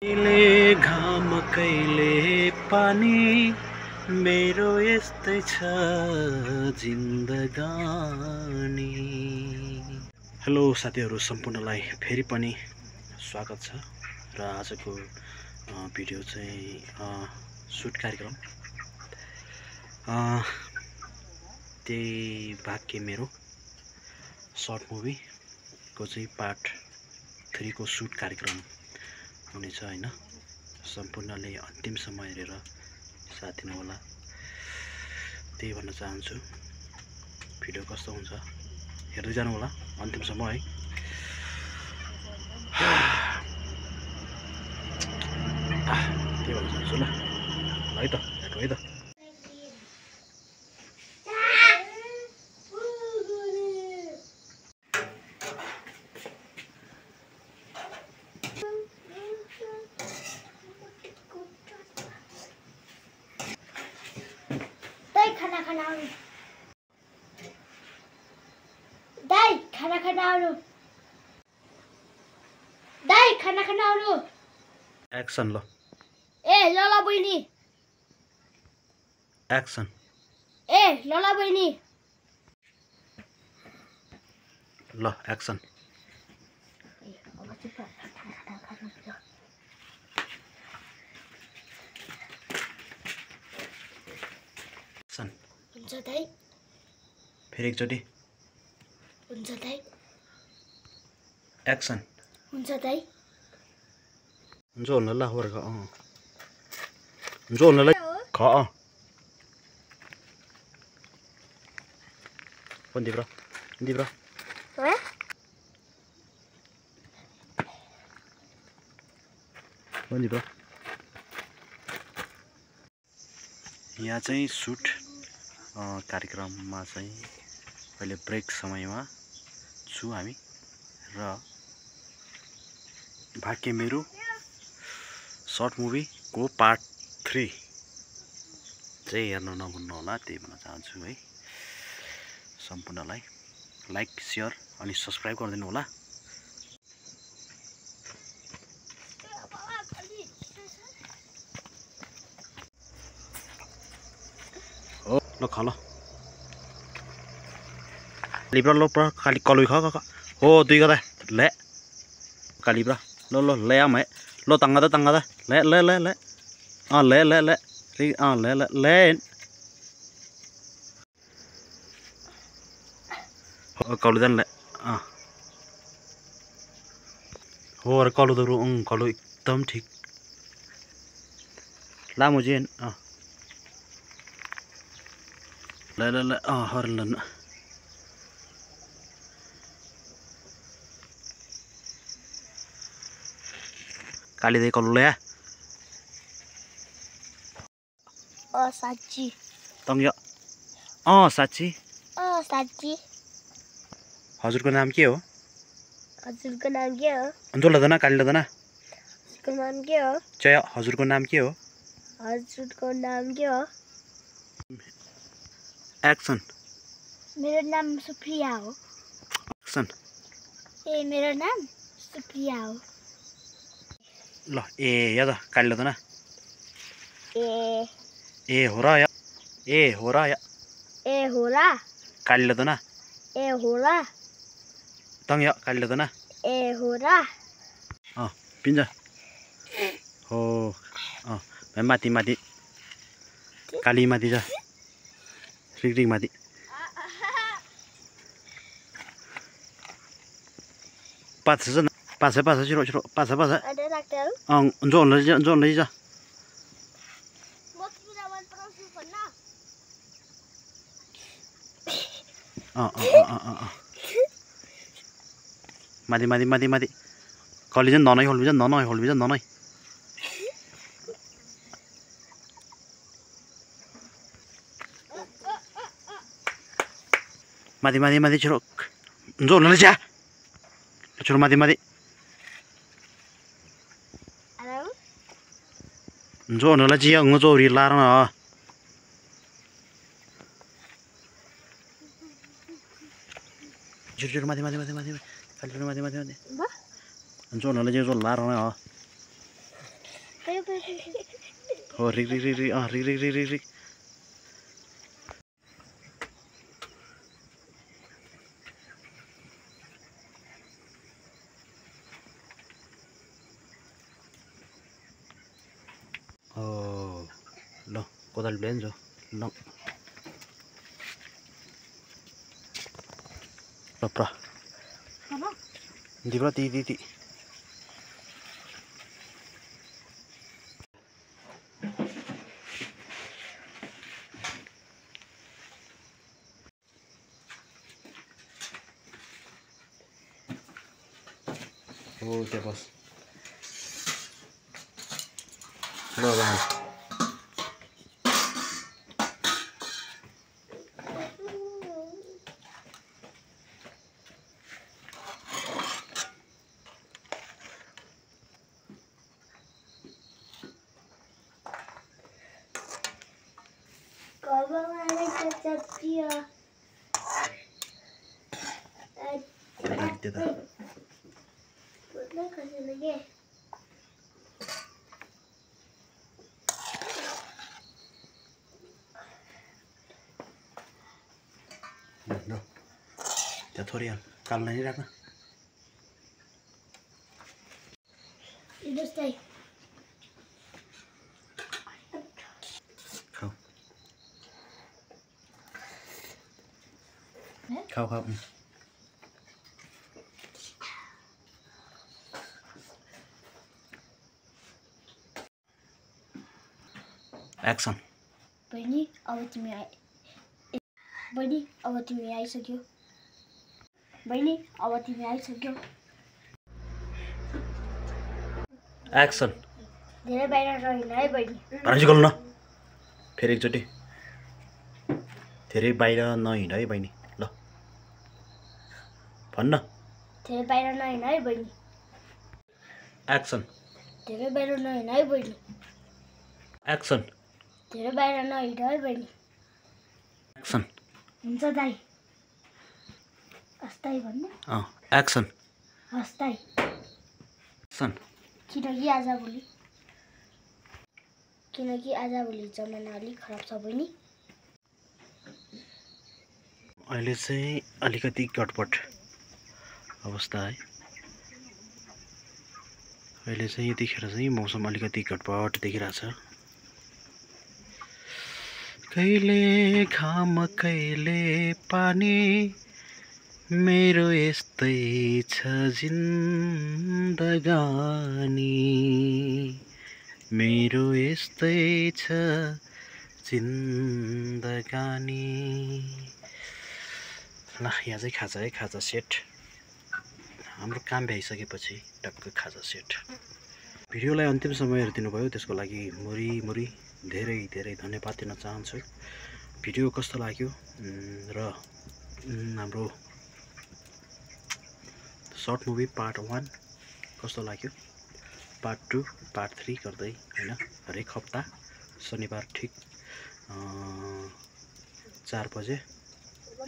कहिले घाम कहिले पानी मेरो यस्तै छ जिन्दगानी। हेलो साथीहरू सम्पूर्णलाई फेरि पनि स्वागत छ र आजको भिडियो चाहिँ सुट कार्यक्रम त्यही भाग्य मेरो सर्ट मुभीको चाहिँ पार्ट 3 को सुट कार्यक्रम हुनेछ हैन। सम्पूर्णले अन्तिमसम्म हेरेर साथ दिनु होला त्यही भन्न चाहन्छु। भिडियो कस्तो हुन्छ हेर्दै जानु होला अन्तिमसम्म है। त्यही भन्न चाहन्छु ल है त हेर्नु है त। खाना आउनु एक्सन ल ए लला बहिनी एक्सन ए लला बहिनी ल एक्सन एक्सन हुन्छ दाइ फेरि एकचोटि हुन्छ दाइ एक्सन हुन्छ दाइ हुन्छ होला ल वर्क हुन्छ होला ल ख पन दिब्रा पन दिब्रा यहाँ चाहिँ सुट कार्यक्रममा चाहिँ अहिले ब्रेक समयमा छु हामी र भाग्य मेरो सर्ट मुभी को पार्ट 3 चाहिँ हेर्न नभुल्नु होला त्यही भन्न चाहन्छु है। सम्पूर्णलाई लाइक शेयर अनि सब्स्क्राइब गरिदिनु होला। हो ल खल लिब्रा लो प्र खाली कलुई ख हो दुई गदा ले कालिब्रा लो ले आम है लो तंगा दा ले ले ले ले ले ले ले ले ले ले कलु दन ले हो र कलु दरु कलु एकदम ठीक लामो जेन ले ले ले हरलन काली दे कलु ले साच्ची तंग साच्ची साच्ची हजुरको नाम के हो? हजुरको नाम के हो? अन्जो लदना काली लदना हजुरको नाम के हो? चय हजुरको नाम के हो? हजुरको नाम के हो? एक्सन मेरो नाम सुप्रिया हो। एक्सन ए मेरो नाम सुप्रिया हो। ल ए या त काली लदना ए हो र या ए हो र या ए हो र काली लदना ए हो र तंग या काली लदना ए हो र पिन्जा हो माथि माथि काली माथि जा रिग माथि पाछ छिरो पाछ अरे डाक्टर जो ले जा माथि कलिजन ननै होल्बिजन ननै माथि छिरो जो ले जा छिरो माथि जो नला जी जो रि लार न छिरो माथि काली माथि जो नला जी जो लार न हो रिक रिक रिक रिक रिक रिक रिक रिक रिक ल कोदाली ल्याइन्छ ल प्रा दिब्रा ती हो त्यहाँ बस ल त्यहाँ थोरै कालो नै राख्न खाऊ खाऊ एक्सन बहिनी अब तिमी आइसक्यो एक्सन धेरै बाहिर रहेन है बहिनी भनेपछि गल्नु न फेरि एकचोटि धेरै बाहिर नहिँड है बहिनी ल भन्न धेरै बाहिर नहिँड है बहिनी एक्सन धेरै बाहिर नहिँड है बहिनी एक्सन धेरै बाहिर नहिँड है बहिनी एक्सन हुन्छ दाइ हस्ताई भन्नु एक्सन हस्ताई एक्सन किनकि आजभोलि जमाना अलिक खराब छ बहिनी अहिले चाहिँ अलिकति गडबड अवस्था है अहिले चाहिँ यतिखेर चाहिँ मौसम अलिकति गडबड देखिरहेछ कहिले घाम कहिले पानी मेरो यस्तै छ जिन्दगानी मेरो यस्तै छ जिन्दगानी ल यहाँ चाहिँ खाजा है खाजा सेट हाम्रो काम भ्याइसकेपछि टक्क खाजा सेट भिडियोलाई अन्तिम समय हेरिदिनु भयो त्यसको लागि मुरी धेरै धेरै धन्यवाद दिन चाहन्छु भिडियो कस्तो लाग्यो र हाम्रो सर्ट मुभी पार्ट 1 कस्तो लाग्यो पार्ट 2 पार्ट 3 गर्दै हैन हरेक हप्ता शनिबार ठीक 4 बजे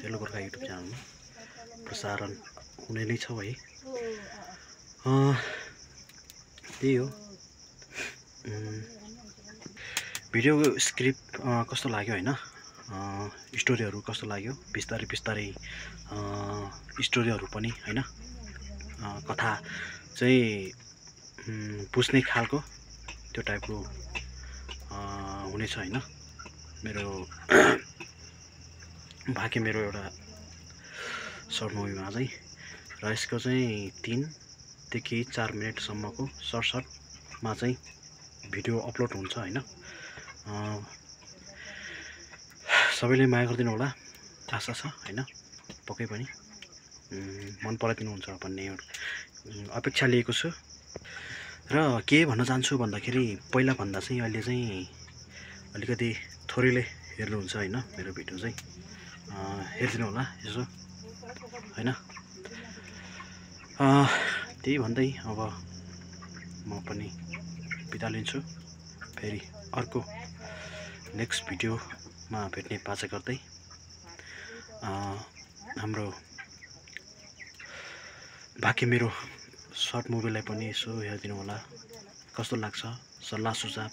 हेलो गोर्खा युट्युब च्यानलमा प्रसारण हुने नै छ है त्यही हो भिडियोको स्क्रिप्ट कस्तो लाग्यो हैन स्टोरीहरू कस्तो लाग्यो बिस्तारै स्टोरीहरू पनि हैन कथा चाहिँ बुझ्ने खालको त्यो टाइपको हुनेछ हैन मेरो बाँकी मेरो एउटा सर्ट मुभीमा चाहिँ र यसको चाहिँ 3 देखि 4 मिनेटसम्मको सर्टमा चाहिँ भिडियो अपलोड हुन्छ हैन सबैले माया गरिदिनु होला आशा छ हैन पक्कै पनि मन पराइदिनु हुन्छ भन्ने अपेक्षा लिएको छु र के भन्न चाहन्छु भन्दाखेरि पहिला भन्दा चाहिँ अहिले चाहिँ अलिकति थोरैले हेर्नुहुन्छ हैन मेरो भिडियो चाहिँ हेरिदिनु होला यसो हैन त्यही भन्दै अब म पनि बिदा लिन्छु फेरि अर्को नेक्स्ट भिडियोमा भेट्ने बाचा गर्दै हाम्रो बाँकी मेरो सर्ट मुभीलाई पनि यसो हेरिदिनु होला कस्तो लाग्छ सल्लाह सुझाव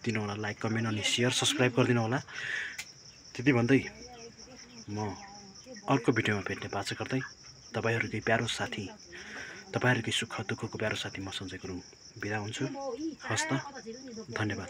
दिनु होला, लाइक कमेन्ट अनि सेयर सब्सक्राइब गरिदिनु होला। त्यति भन्दै म अर्को भिडियोमा भेट्ने बाचा गर्दै तपाईहरुकै प्यारो साथी, तपाईहरुकै सुख दुःखको प्यारो साथी म सञ्जय गुरुङ बिदा हुन्छु। हस्त, धन्यवाद।